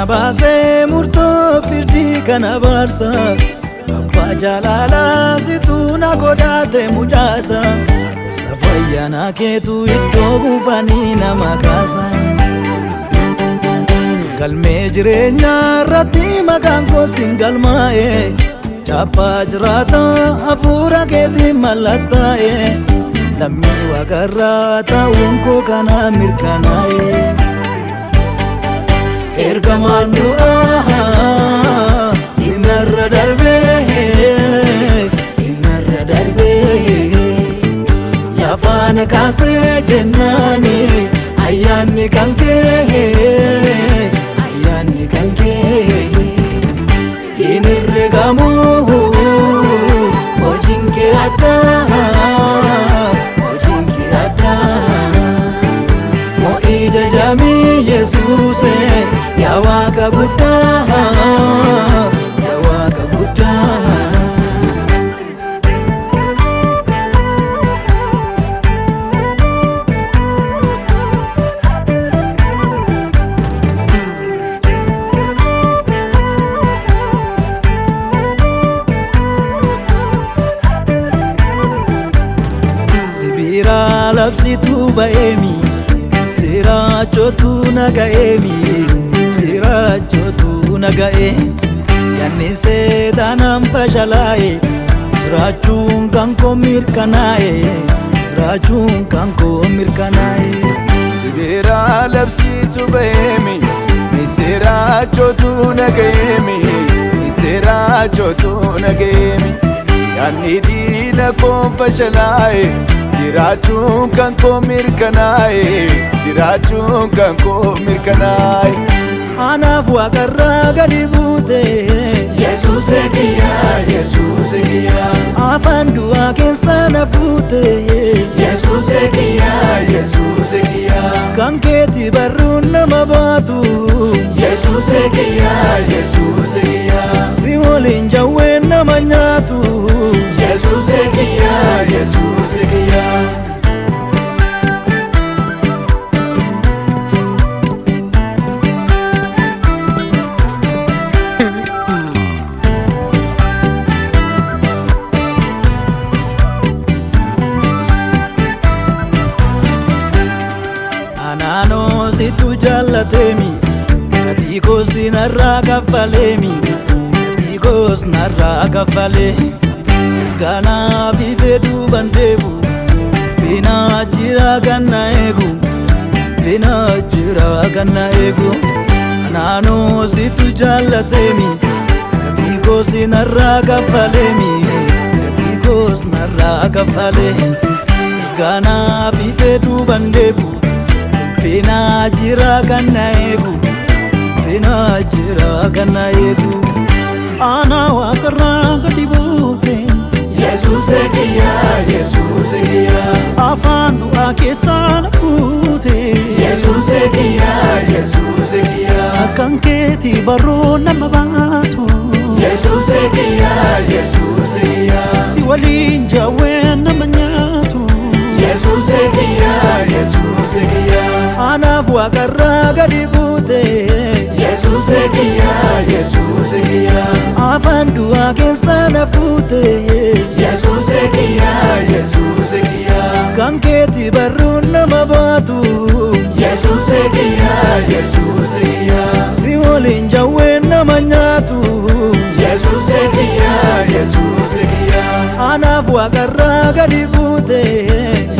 Baasee murtoo firdii kana baarsa. Abbaa jaalalaa situ na godhaate mucaasa. Safayyaana keetu iddoo buufanii nama kaasa. Galmee jireenyaa irratti maqaan koo siin galmaa'e. Chaappaa jiraata hafuura keetiin mallattaa'e. Lammii waaqarraa ta'uun koo kana mirkanaa'e. Ergamaan du'aa sinarra darbee, sinarra darbee, lafaan kaasee jennaani ayyaanni kan kee, ayyaanni kan kee hin herregamu, hojiin kee addaa, hojiin kee addaa. Mo'ii jajamii Yesuuse, yaa Waaqa guddaa, yaa Waaqa guddaa. Sibiira labsituu ba'eemi, siraachotu naga'eemi, siraachotu naga'e. Yanni seexanaan fashalaa'e, jiraachuun kan koo mirkanaa'e, jiraachuun kan koo mirkanaa'e. Sibiira labsiitu ba'eemi, misiraachotu naga'eemi, misiraachotu naga'eemi. Yaanni diina koo fashalaa'e, jiraachuun kan koo mirkanaa'e, jiraachuun kan koo mirkanaa'e. Anaaf waaqarraa gadi buute. Yesuuse kiyyaa, Yesuuse kiyyaa. Afaan du'aa keessa na fuute. Yesuuse kiyyaa, Yesuuse kiyyaa. Kan keeti barruun nama baatu. Yesuuse kiyyaa, Yesuuse kiyyaa. Si waliin jawween nama nyaatu. Yesuuse kiyyaa, Yesuuse kiyyaa. Anaanoo situ jaallateemi, gatii koos narraa kaffaleemi, gatii koos narraa kaffalee. Erganaa fiifee duuban deebu, finaa jira kan na eegu, finaa jira kan na eegu. Anaanoo situ jaallateemi, gatii koos narraa kaffaleemi, gatii koos narraa kaffalee. Erganaa fiifee duuban deebu. Finaa jira kan na eegu, finaa jira kan na eegu. Ana waaqarraa gadi buute. Yesuuse kiyyaa, Yesuuse kiyyaa. Afaan du'aa keessaa na fuute. Yesuuse kiyyaa, Yesuuse kiyyaa. Kan keeti barruu nama baatu. Yesuuse kiyyaa, Yesuuse kiyyaa. Si waliin jawween nama nyaatu. Yesuuse kiyyaa, Yesuuse kiyyaa. Anaaf waaqarraa gadi buute. Yesuuse kiyyaa, Yesuuse kiyyaa. Afaan du'aa keessa na fuute. Yesuuse kiyyaa, Yesuuse kiyyaa. Kan keeti barruun nama baatu. Yesuuse kiyyaa, Yesuuse kiyyaa. Si waliin jawween nama nyaatu. Yesuuse kiyyaa, Yesuuse kiyyaa. Anaaf waaqarraa gadi buute.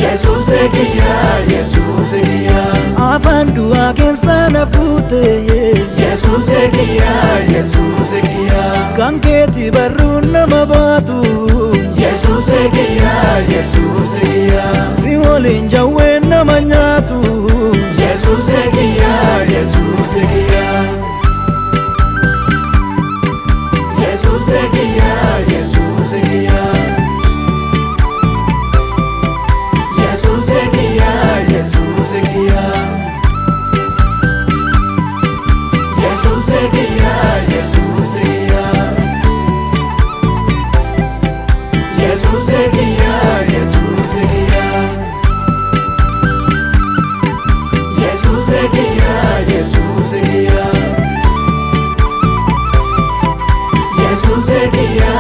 Yesuuse kiyyaa, Yesuuse kiyyaa. Afaan du'aa keessa na fuute. Yesuuse kiyyaa, Yesuuse kiyyaa. Kan keeti barruun nama baatu. Yesuuse kiyyaa, Yesuuse kiyyaa. Si waliin jawween nama nyaatu. Yesuuse kiyyaa, Yesuuse kiyyaa. Yesuuse kiyyaa, Yesuuse kiyyaa. Yesuuse kiyyaa, Yesuuse kiyyaa. Yesuuse kiyyaa, Yesuuse kiyyaa. Yesuuse kiyyaa, Yesuuse kiyyaa. Yesuuse kiyya.